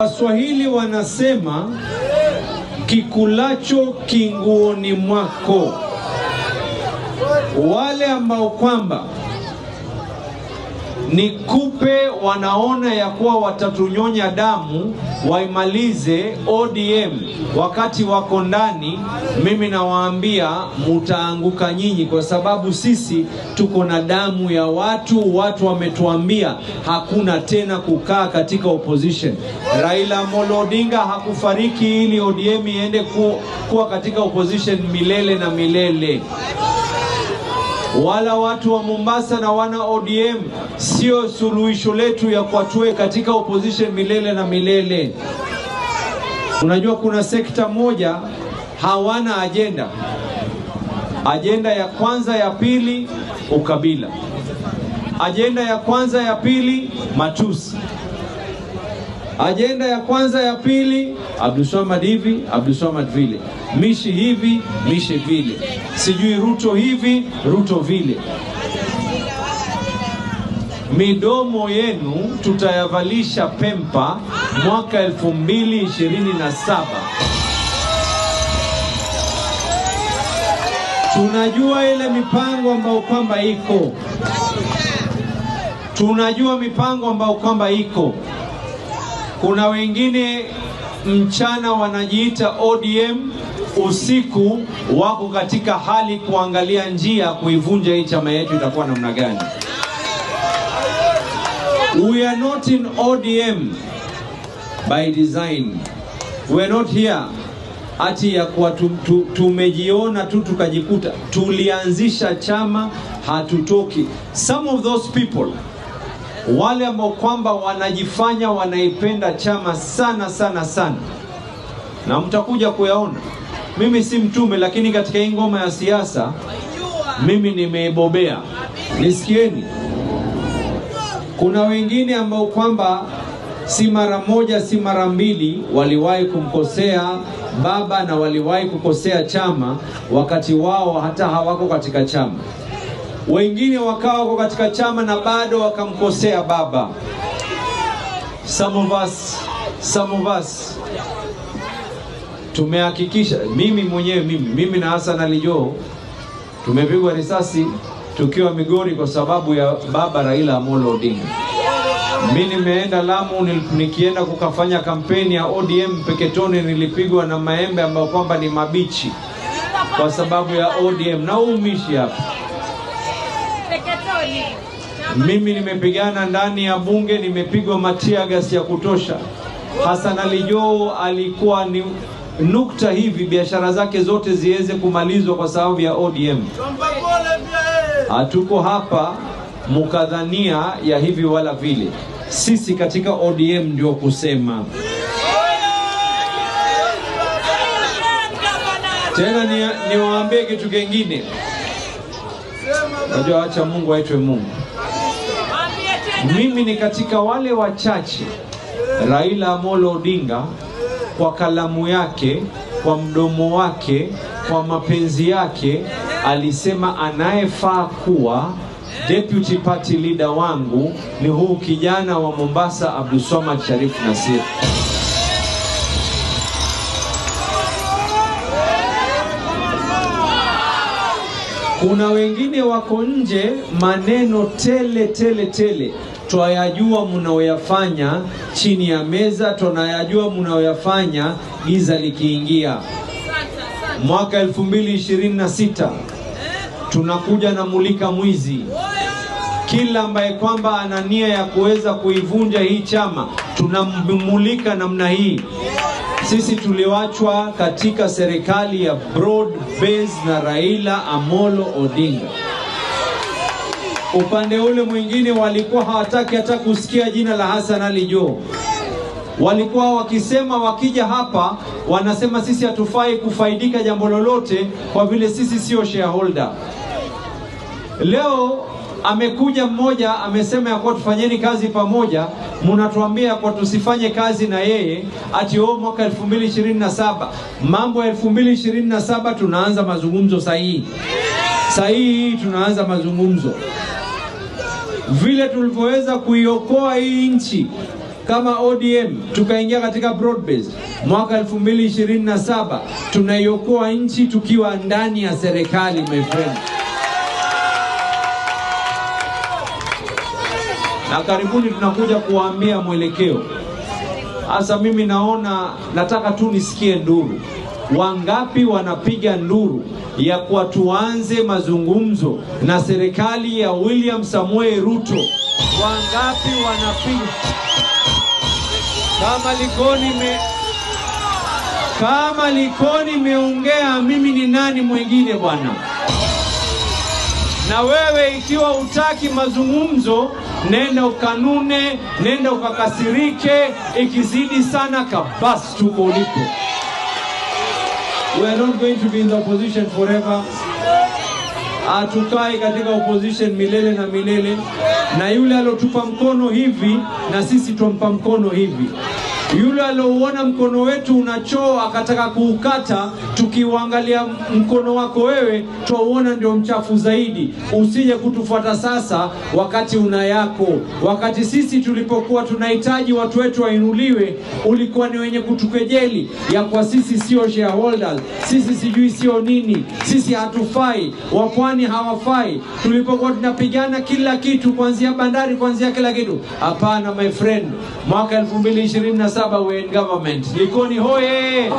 Waswahili wanasema kikulacho kinguoni mwako. Wale ambao kwamba ni kupe wanaona ya kuwa watatunyonya damu waimalize ODM wakati wako ndani, mimi nawaambia mutaanguka nyinyi, kwa sababu sisi tuko na damu ya watu. Watu wametuambia hakuna tena kukaa katika opposition. Raila Amolo Odinga hakufariki ili ODM iende kuwa katika opposition milele na milele. Wala watu wa Mombasa na wana ODM sio suluhisho letu ya kuwatue katika opposition milele na milele. Unajua kuna sekta moja hawana agenda. Agenda ya kwanza, ya pili, ukabila. Agenda ya kwanza, ya pili, matusi. Agenda ya kwanza, ya pili, Abdulswamad hivi, Abdulswamad vile, Mishi hivi, Mishi vile, sijui Ruto hivi, Ruto vile. Midomo yenu tutayavalisha pempa mwaka 2027. Tunajua ile mipango ambayo kwamba iko. Tunajua mipango ambayo kwamba iko. Kuna wengine mchana wanajiita ODM, usiku wako katika hali kuangalia njia kuivunja hii chama yetu itakuwa namna gani. We are not in ODM by design. We are not here ati ya kuwa tumejiona tu tukajikuta. Tulianzisha chama, hatutoki. Some of those people, wale ambao kwamba wanajifanya wanaipenda chama sana sana sana, na mtakuja kuyaona. Mimi si mtume, lakini katika hii ngoma ya siasa mimi nimeibobea. Nisikieni, kuna wengine ambao kwamba si mara moja si mara mbili waliwahi kumkosea baba na waliwahi kukosea chama wakati wao hata hawako katika chama. Wengine wakawa wako katika chama na bado wakamkosea baba. Some of us tumehakikisha, mimi mwenyewe, mimi na Hassan Ali Joho tumepigwa risasi tukiwa Migori kwa sababu ya baba Raila Amolo Odinga. Mimi nimeenda Lamu, nikienda kukafanya kampeni ya ODM Peketoni, nilipigwa na maembe ambayo kwamba ni mabichi kwa sababu ya ODM. Na uumishi hapa. Mimi nimepigana ndani ya bunge, nimepigwa matia gasi ya kutosha. Hassan Ali Joho alikuwa ni nukta hivi biashara zake zote ziweze kumalizwa kwa sababu ya ODM. Hatuko hapa mukadhania ya hivi wala vile. Sisi katika ODM ndio kusema. Tena niwaambie kitu kingine. Najua acha Mungu aitwe Mungu. Mimi ni katika wale wachache Raila Amolo Odinga kwa kalamu yake, kwa mdomo wake, kwa mapenzi yake alisema anayefaa kuwa deputy party leader wangu ni huu kijana wa Mombasa, Abdulswamad Sharif Nassir. Kuna wengine wako nje maneno tele tele tele. Twayajua mnaoyafanya chini ya meza, tunayajua mnaoyafanya giza likiingia. Mwaka 2026 tunakuja na mulika mwizi. Kila ambaye kwamba ana nia ya kuweza kuivunja hii chama tunamulika namna hii. Sisi tuliwachwa katika serikali ya broad base na Raila Amolo Odinga. Upande ule mwingine walikuwa hawataki hata kusikia jina la Hassan Ali Joho. Walikuwa wakisema, wakija hapa wanasema sisi hatufai kufaidika jambo lolote kwa vile sisi sio shareholder. Leo amekuja mmoja amesema ya kuwa tufanyeni kazi pamoja, mnatuambia kwa tusifanye kazi na yeye ati mwaka 2027. Mambo ya 2027 tunaanza mazungumzo sahihi. Sahihi tunaanza mazungumzo. Vile tulivyoweza kuiokoa hii nchi Kama ODM tukaingia katika broad based mwaka 2027, tunaiokoa nchi tukiwa ndani ya serikali, my friend. Na karibuni tunakuja kuwaambia mwelekeo. Sasa mimi naona, nataka tu nisikie nduru. Wangapi wanapiga nduru ya kwa tuanze mazungumzo na serikali ya William Samoei Ruto? Wangapi wanapiga? Kama Likoni imeongea, mimi ni nani mwingine bwana? Na wewe ikiwa utaki mazungumzo, nenda ukanune, nenda ukakasirike, ikizidi sana kabasi tuko ulipo. We are not going to be in the opposition forever. Hatukai katika opposition milele na milele, na yule alotupa mkono hivi na sisi twampa mkono hivi. Yule alouona mkono wetu una choo akataka kuukata, tukiuangalia mkono wako wewe twauona ndio mchafu zaidi. Usije kutufuata sasa wakati una yako. Wakati sisi tulipokuwa tunahitaji watu wetu wainuliwe, ulikuwa ni wenye kutukejeli ya kwa sisi sio shareholders, sisi sijui sio nini, sisi hatufai, wapwani hawafai. Tulipokuwa tunapigana kila kitu, kuanzia bandari, kuanzia kila kitu. Hapana my friend, mwaka 2027 we in government. Likoni hoye!